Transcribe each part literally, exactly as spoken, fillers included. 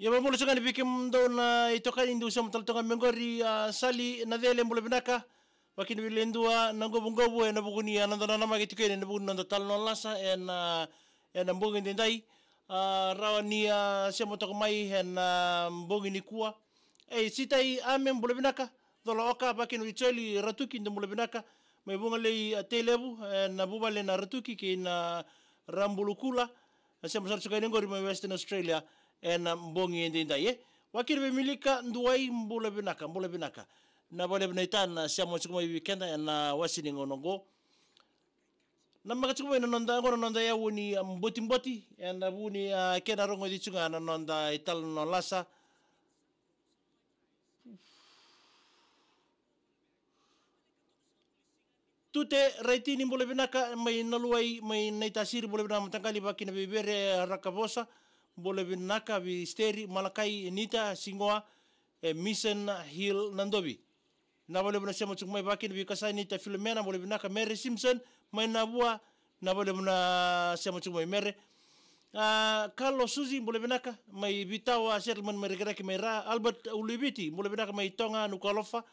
Ia, vakabula tiko ga ni vei kemudou na itokani dou sema tale toka mai qori, a, Sali Nacele, bula vinaka. Vakakina vei Ledua Naqovuqovu ena vuku ni, a, noda nanamaki tiko ena vuku ni noda talanoa lasa ena, ena bogi edaidai. A, rawa ni, a, sema toka mai ena bogi nikua. Ei, Sitai Ame, bula vinaka. Cola Oka, vakakina vei Joeli Ratuki, dou bula vinaka. Mai Vugalei, a, Tailevu, ena vuvale na Ratuki kei na Rabulukula. Sema sara tiko yani qori mai Western Australia ena bogi edaidai, e. Vakakina vei Milika Duai, bula vinaka, bula vinaka. Vinaka vakalevu na itana sema tiko mai vei keda ena wase ni gauna oqo. Namaka tiko mai na noda, oqo na noda yavu ni, a, botiboti, ena vuku ni, a, kena rogoci tiko ga na noda italanoa lasa. Tute Raitini, bula vinaka. Mai Naluwai, mai Naitasiri, bula vinaka mataqali. Vakakina vei Vere Rakavosa, bula vinaka. Vei Steri Malakai, Nita Sigoa, e Mission Hill Nadovi. Vinaka vakalevu na sema tiko mai. Vakakina vei Kasanita Filomena, bula vinaka. Mere Simpson mai Navua, vinaka vakalevu na sema tiko mai, Mere. A, Carlos Susi, bula vinaka. Mai Vitawa Settlement mai Rakiraki mai Ra. Albert Uliviti, bula vinaka mai Toga, Nukualofa.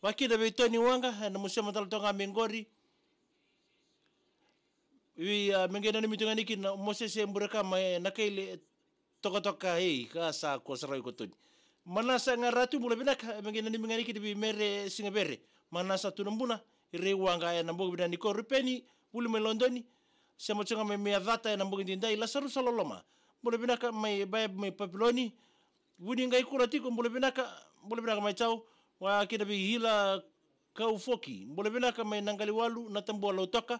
Vakakina vei Toni Waqa, ena nomu sema tale toka mai qori. Vei, a, me qai nanumi tu ga ni kina Mosese Bureka mai Nakaile, Tokatoka, ei, ka sa ko sara iko Toni. Manasa Qaratu, bula vinaka. Me qai nanumi ga ni kina vei Mere Sigavere. Manasa Tunabuna, Rei Waqa ena bogi vinaka nikua. Rupeni Vuli mai Lodoni, sema tiko ga mai Meacata ena bogi edaidai. Lasarusa Loloma, bula vinaka. Mai Baeb mai Papiloni. Vuni qai kula tiko, bula vinaka. Bula vinaka mai Tau. Vakakina vei Hila Kaufoki, bula vinaka. Mai Naqaliwalu, Natabua Lautoka.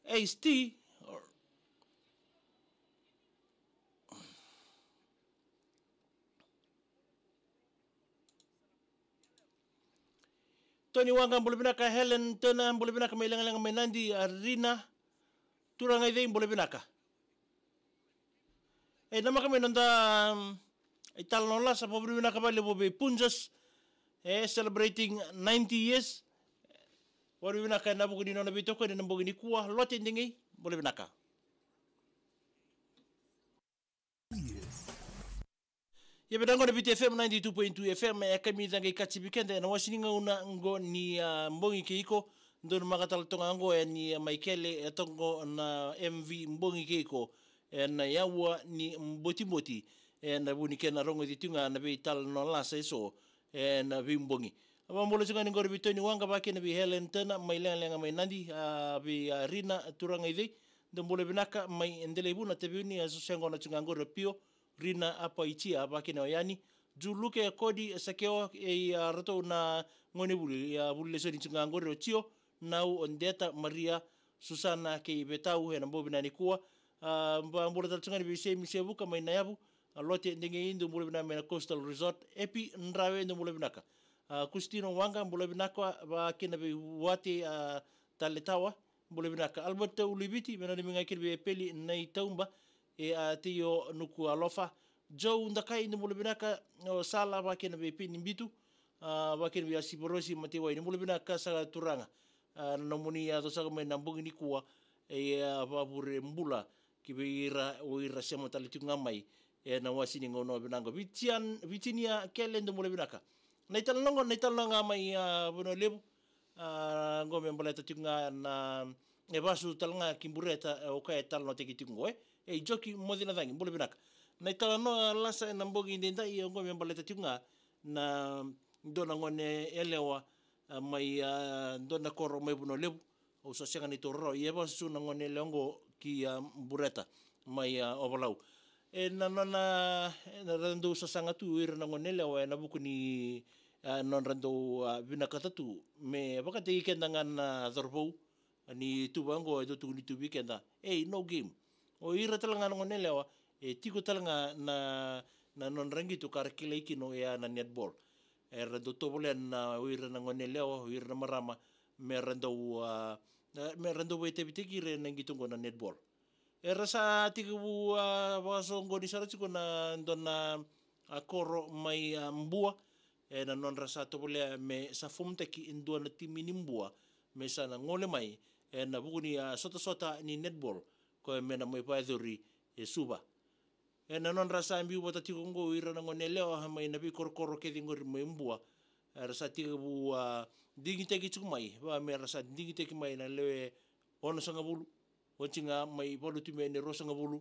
Ace T. Toni Waqa, bula vinaka. Helen Tena, bula vinaka. Mai Legalega mai Nadi, a, Rina Turagaicei, bula vinaka. E, namaka mai noda, um, italanoa lasa, vakavinavinaka vakalevu vei Punjas, e, celebrating ninety years. Vakavinavinaka ena vuku ni nona veitokoni ena bogi nikua. Lote Degei, bula vinaka. Ia, vei na qo na Viti F M ninety-two point two F M, e kamica qai kacivi keda ena wase ni gauna qo ni, a, bogi kei iko. Dou namaka tale toka qo, e, ni, a, mai kele, e, toka qo na M V bogi kei iko, e, na yavu ni botiboti, e, na vu ni kena rogoci tu ga na veitalanoa lasa eso, e, na veibogi. Vakabula tiko ga ni qori vei Toni Waqa, vakakina vei Helen Tena mai Legalega mai Nadi, a, vei, a, Rina Turagaicei, dou bula vinaka. Mai Delaivuna, Taveuni, a, so se qo na tiko ga qori o Pio, Rina Apaitia, vakakina o Yani, Juluke, Kodi, Sakeo, e, a, ratou na gonevuli, a, vuli lesoni tiko ga qori o Tio, Nau, o Deta, Maria, Susana kei Vetau, ena bogi vinaka nikua. A, vakabula tale tiko ga ni vei Semi Sevuka mai Nayavu, a, Lote Degei, dou bula vinaka mai na Coastal Resort. Epi Drawe, dou bula vinaka. A, Kusitino Waqa, bula vinaka, vakakina vei Wate, a, Taletawa, bula vinaka. Albert Uliviti, me nanumi ga kina vei Epeli Naitauba, e, a, Teio Nukualofa. Joe Dakai, dou bula vinaka. O Sala, vakakina vei Peni Bitu, a, vakakina vei Asiporosi Matewai, dou bula vinaka saka turaga. A, na nomuni yaco saka mai na bogi nikua, e, a, vakavure bula ki vei ira, o ira sema tale tiko ga mai ena wase ni gauna vinaka qo. Vitian, Vitinia Kele, dou bula vinaka. Na italanoa qo, na italanoa ga mai, a, Vanua Levu, a, qo me baleta tiko ga na, e, vasu tale ga ki Bureta, e, o koya e talanoataki tiko qo, e. E, Joki Mocinacagi, bula vinaka. Na italanoa lasa ena bogi edaidai, e, qo me baleta tiko ga na dua na gone yalewa, a, mai, a, dua na koro mai Vanua Levu. Au sa sega ni taura rawa, ia e vakasusu na gone yalewa qo ki, a, Bureta mai, a, Ovalau. E, na nona, e, na ra dau sasaga tu o ira na gone yalewa ena vuku ni, a, nodra dau, a, vinakata tu me vakataki keda ga na cauravou ni tuva qo e dau tukuni tu vei keda, ei, no game. O ira tale ga na gone yalewa, e tiko tale ga na, na nodra qito ka ra kilai kina oya na netball. Era dau tovolea na, o ira na gone yalewa, o ira na marama, me ra dau, a, e, me ra dau vakaitavitaki ira ena qito qo na netball. Era sa tekivu, a, vakasoqoni sara tiko na dua na, a, koro mai, a, Bua, ena nodra sa tovolea me sa fomutaki e dua na timi ni Bua me sa na gole mai ena vuku ni, a, sotasota ni netball, koya me na mai vakayacori e Suva. Ena nodra sa biu vata tiko oqo o ira na gone yalewa mai na veikorokoro kece oqori mai Bua, era sa tekivu a digitaki tiko mai, vaka me ra sa digitaki mai na lewe onosagavulu, oti ga mai valuti mai ni ruasagavulu,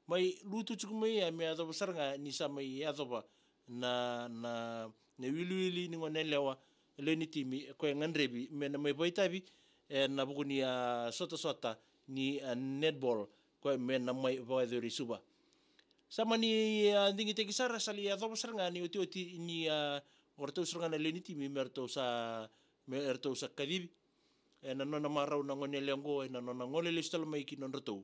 mai lutu tiko mai ia me yacova sara ga ni sa mai yacova na, na, na wiliwili ni gone yalewa, lewe ni timi, koya e gadrevi me na mai vakaitavi ena vuku ni a sotasota ni a netball, koya me na mai vakayacori i Suva. Sa mani a digitaki sara, sa lai yacova sara ga ni otioti ni a o ratou sara ga na lewe ni timi me ratou sa, me ratou sa kacivi ena nona marau na gone yalewa oqo, ena nona gole lesu tale mai ki nodratou.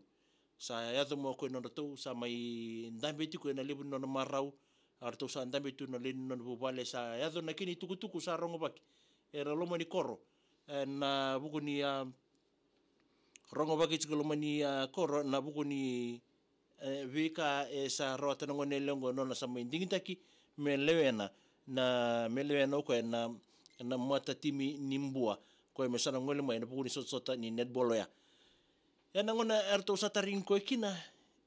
Sa yaco mai o koya i nodratou, sa mai dabe tiko ena levu ni nona marau, a ratou sa dabe tu na lewe ni nona vuvale, sa yaco na kena itukutuku sa rogovaki ena loma ni koro, ena vuku ni a rogovaki tiko loma ni a koro, na vuku ni e, veika e sa rawata na gone yalewa oqo, nona sa mai digitaki me lewena, na, me lewena o koya na, na matatimi ni Bua, koya me sa na gole mai ena vuku ni sotasota ni netball oya. Ena gauna eratou sa tarogi koya kina,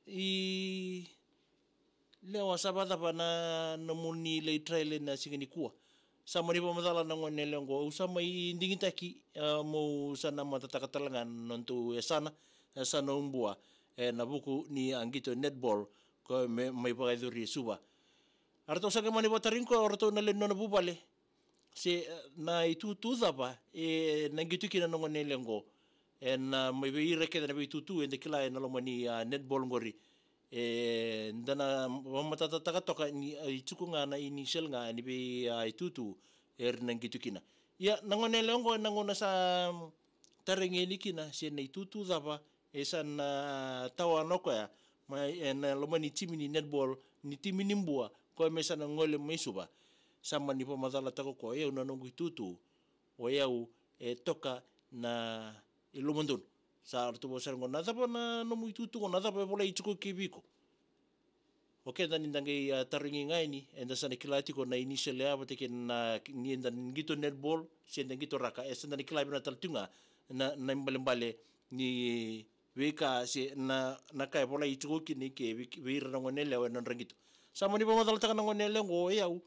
i lewa, sa vakacava na nomuni lai trial ena siga nikua? Sa mani vakamacala na gone yalewa oqo, au sa mai digitaki, a, meu sa na matataka tale ga na nodatou yasana, yasana o Bua, ena vuku ni a qito netball, koya me mai vakayacori e Suva. A ratou sa qai mani vakatarogi koya o ratou na lewe ni nona vuvale se, e, na itutu cava e na qito kina na gone yalewa oqo ena, a, mai vei ira kece na veitutu eda kila ena loma ni a netball oqori. Eda na vakamatatataka toka ni a, e tiko ga na initial ga ni vei a itutu era na qito kina. Ia na gone yalewa oqo ena gauna sa tarogi yani kina se na itutu cava e sa na tawana o koya mai ena loma ni timi ni netball ni timi ni Bua, koya me sa na gole mai Suva, sa mani vakamacalataka o koya, o yau na noqu itutu, o yau e toka na ilumadonu. Sa ratou vakasara oqo, na cava na nomu itutu oqo, na cava e volai tiko ke vei iko? O keda ni da qai a tarogi ga yani, eda sa na kila tiko na initial ya vata kei na, ni da qito netball se da qito raka, e sa da na kila vinaka tale tu ga na, na ibalebale ni veika se na, na ka e volai tiko kina i ke vei, vei ira na gone yalewa ena nodra qito. Sa mani vakamacalataka na gone yalewa oqo, o yau,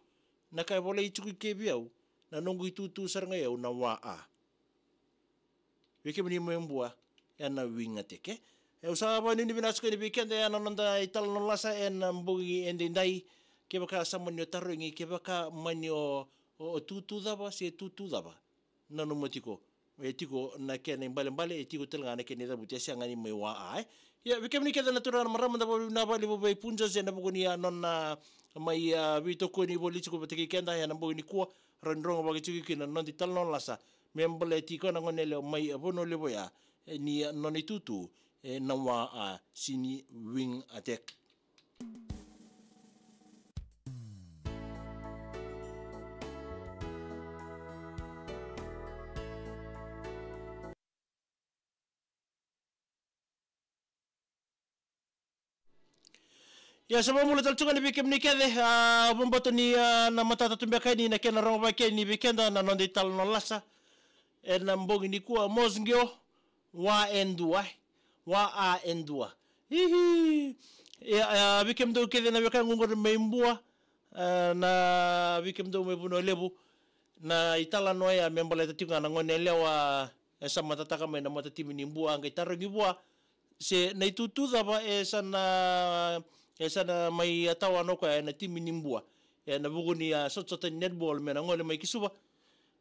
na ka e volai tiko i ke vei au, na noqu itutu sara ga o yau na wa a. Vei kemuni mai Bua, ena wing attack. E, au sa vakanuinui vinaka tiko yani vei keda ena noda italanoa lasa ena bogi edaidai. Kevaka sa mani o tarogi, kevaka mani o, o, o tutu cava se tutu cava, nanuma tiko, e tiko na kena ibalebale, e tiko tale ga na kena icavuti, e sega ni mai wa a, e. Ia, vei kemuni kece na turaga, na marama, da vakavinavinaka vakalevu vei Punjas ena vuku ni a nona mai a veitokoni voli tiko vata kei keda ena bogi nikua. Rawa ni rogo vaka tiko kina na noda italanoa lasa me baleti koya na gone yalewa mai Vanua Levu oya, e, ni a nona itutu, e, na wa a se ni wing attack. Ia, sa vakabula tale tu ga yani vei kemuni kece, a, vakabauta ni, a, na matata tu beka yani na kena rogo vaka yani vei keda na noda italanoa lasa ena bogi nikua, Mos Qio, wa e dua, wa a e dua. Hihi. Ia, a, vei kemudou kece na wekaqu oqori mai Bua, a, na vei kemudou mai Vanua Levu, na italanoa ya me baleta tiko ga na gone yalewa e sa matataka mai na matatimi ni Bua, a qai tarogi vua se na itutu cava e sa na, e sa na mai a tawana o koya ena timi ni Bua ena vuku ni a sotasota ni netball me na gole mai ki Suva.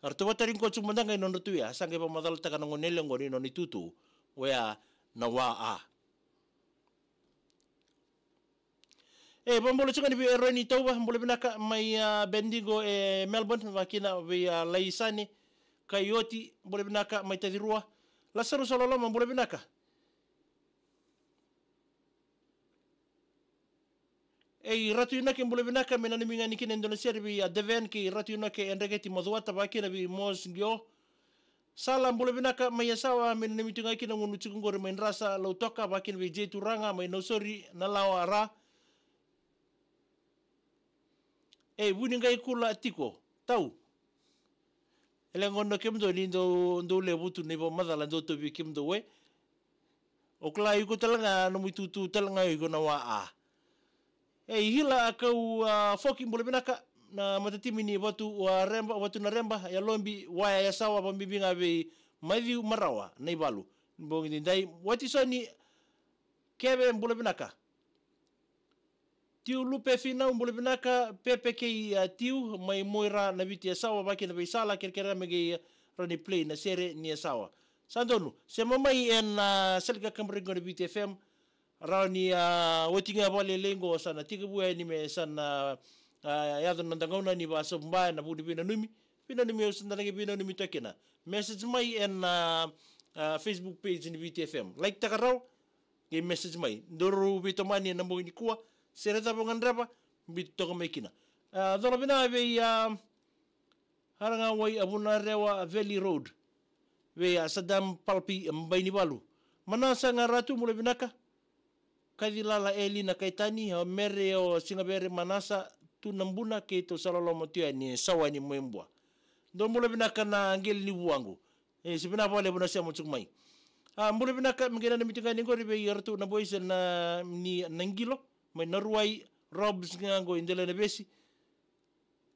A ratou vakatarogi koya tiko mada ga i nodratou ya, sa qai vakamacalataka na gone yalewa oqori na nona itutu, oya na wa a. E, vakabula tiko ga yani vei Eroni Tauva, bula vinaka mai, a, Bendigo e Melbourne, vakakina vei, a, Laisane Kaioti, bula vinaka mai Tacirua. Lasarusa Loloma, bula vinaka. E, Ratu Inoke, bula vinaka, me nanumi ga yani kina e dua na sere vei, a, Deven kei Ratu Inoke e Dreketi Macuata, vakakina vei Mos Qio. Sala, bula vinaka mai Yasawa, me nanumi tu ga kina gunu tiko oqori mai Drasa, Lautoka, vakakina vei Jei Turaga mai Nausori, Nalawa, Ra. E, Vuniqaikula tiko, Tau. E leqa gona kemudou ni dou, dou levu tu na ivakamacala dou tauvi kemudou, e. O kila iko tale ga nomu itutu tale ga iko na wa a. E, Hila a kau, a, Foki, bula vinaka. Na matatimi ni Vatu, a, Reba, Vatu na Reba, Yalobi, Waya, Yasawa, vakabibi ga vei Maciu Marawa, Naivalu. Bogi daidai, Watisoni Keve, bula vinaka. Tiu Lupe Finau, bula vinaka. Pepe kei, a, Tiu mai Moira, Naviti, Yasawa, vakakina vei Sala, kerekere me qai rawa ni play na sere ni Yasawa. Sa donu, sema mai ena, a, sala ni kakaburaki qo na Viti F M. Rawa ni, a, oti ga vakalailai qo, sa na tekivu yani me sa na, a, yaco na noda gauna ni vakasobu ba ena vuku ni veinanumi. Veinanumi au sa da na qai veinanumi toka kina. Message mai ena, a, a, Facebook page ni Viti F M. Like taka rawa, qai message mai. Daru veitomani ena bogi nikua, sere cava o gadreva, biu toka mai kina. A, cola vinaka vei, a, Haragawai, a, Vunarewa, a, Valley Road. Vei, a, Sadam Palpi, a, Bainivalu. Manasa Garatu, bula vinaka. Kacilala Eli Nakaitani, a, Mere, o Sigavere, Manasa, tu na buna keitou sa loloma tu yani e Sawani mai Bua. Dou bula vinaka na qele ni vuaqu. E, se vinaka vakalevu na sema tiko mai. A, bula vinaka, me qai nanumi tiko ga ni qori vei iratou na boys na, ni na qilo mai Naruwai, Robs ga qo i Delainavesi.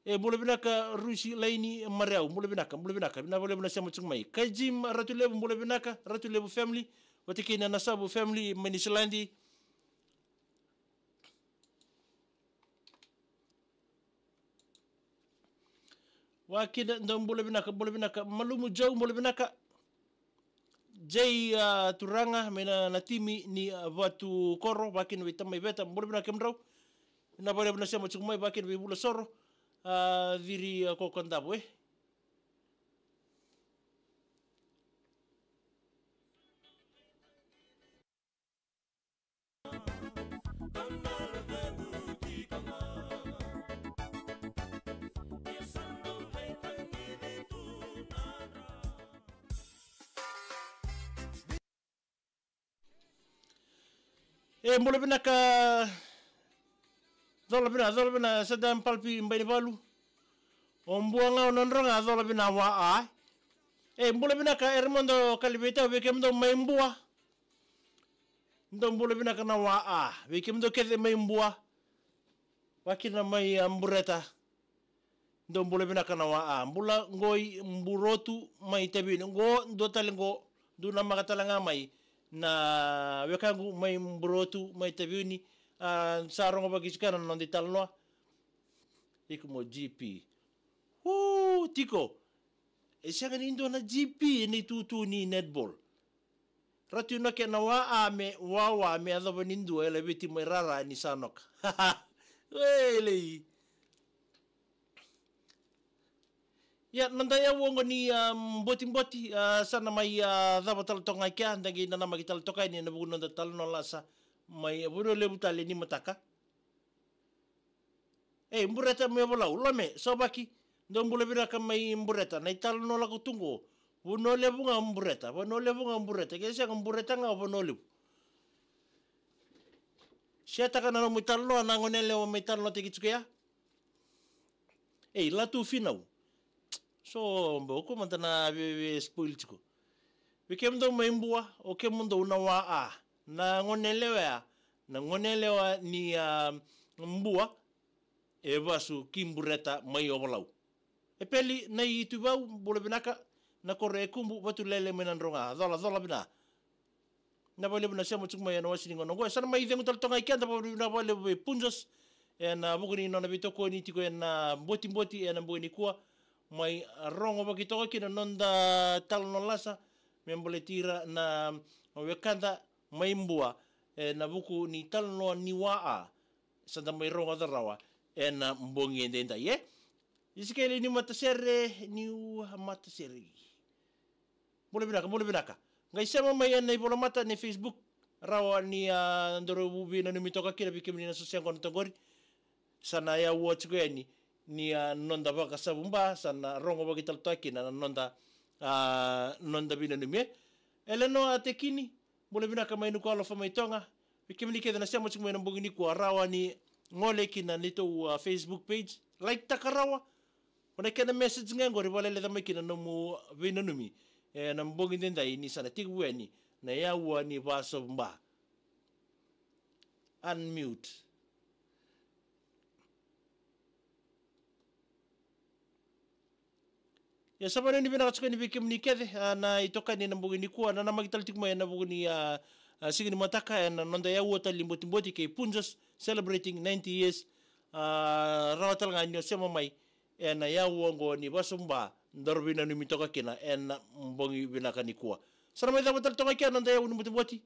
E, bula vinaka Rusi Laini Mareau, bula vinaka, bula vinaka, vinaka vakalevu na sema tiko mai. Kai Jim Ratulevu, bula vinaka, Ratulevu family, vata kei na Nasavu family mai Niusiladi. Vakakina, dou bula vinaka, bula vinaka. Malumu Joe, bula vinaka. Jay, a, Turaga, mai na, na timi ni, a, Vatu Koro, vakakina vei Tamai Veta, bula vinaka kemudrau. Vinaka vakalevu na sema tiko mai, vakakina vei Vula Soro, a, Ciri, a, Kokodavo, e. E, bula vinaka. Cola vinaka, cola vinaka, Sadam Palpi Bainivalu. O Bua ga o Nadroga, cola vinaka Wa A. E, bula vinaka, Ermondo Kaliveitau, vei kemudou mai Bua. Dou bula vinaka na Wa A, vei kemudou kece mai Bua. Vakakina mai, a, Bureta. Dou bula vinaka na Wa A. Bula qoi Burotu mai Taveuni. Qo, dua tale qo, dou namaka tale ga mai na wekaqu mai Burotu mai Taveuni. A, sa rogo vakaisukana na noda italanoa. Iko mo G P. U, tiko. E sega ni dua na G P ena itutu ni netball. Ratu Inoke na Wa A me wawa me yacova ni dua e laveti mai rara ni sa noka. Welei. Ia, na da yavu oqo ni, a, botiboti, a, sa na mai, a, cava tale toka ga i kea, da qai nanamaki tale toka yani ena vuku ni noda talanoa lasa mai Vanua Levu tale ni mataka. Ei, Bureta mai Ovalau, Lome, Sauvaki, dou bula vinaka mai Bureta, na italanoa lako tu qo. Vanua Levu ga Bureta, Vanua Levu ga Bureta, ke sega Bureta ga o Vanua Levu. Setaka na nomu italanoa na gone yalewa mai talanoataki tiko ya. Ei, Latu Finau. So, bau ko mada na veve spoil tiko. Vei kemudou mai Bua, o kemudou na Wa A. Na gone yalewa ya, na gone yalewa ni, a, Bua, e vasu ki Bureta mai Ovalau. E Peli na i Tuvau, bula vinaka, na koro e Kubu, Vatulele mai Nadroga, cola, cola vinaka. Vinaka vakalevu na sema tiko mai ena wasi ni gauna oqo. E sa na mai cegu tale toka ga i keda, vakavinavinaka vakalevu vei Punjas ena vuku ni nona veitokoni tiko ena botiboti ena bogi nikua. Mai rogo vaki toka kina na noda talanoa lasa me baleti ira na wekada mai Bua ena vuku ni talanoa ni Wa A. Sa da mai rogoca rawa ena bogi edaidai, e? Isikeli ni matasere, ni matasere. Bula vinaka, bula vinaka. Qai sema mai ena ivolamata ni Facebook, rawa ni, a, daru veinanumi toka kina vei kemuni na soso yaqona toka qori. Sa na yaua tiko yani ni, a, noda vakasavu ba, sa na rogo vakaitalanoa kina na noda, a, noda veinanumi, e. Elenoa Tekini, bula vinaka mai Nukualofa mai Toga. Vei kemuni kece na sema tiko mai na bogi nikua, rawa ni gole kina neitou, a, Facebook page. Like taka rawa. O na kena message ga qori, vakaleleca mai kina nomu veinanumi ena bogi edaidai ni sa na tekivu yani na yaua ni vasavu ba. Unmute. Ia sa vanua ni vinaka tiko ni vei kemuni kece, a, na itokani ena bogi nikua, na namaki tale tiko mai ena vuku ni, a, a, siga ni mataka, ena noda yaua tale ni botiboti kei Punjas, celebrating ninety years, a, rawa tale ga ni o sema mai, ena yaua oqo ni vasuba, daru veinanumi toka kina, ena bogi vinaka nikua. Sa na mai cava tale toka kina noda yaua ni botiboti,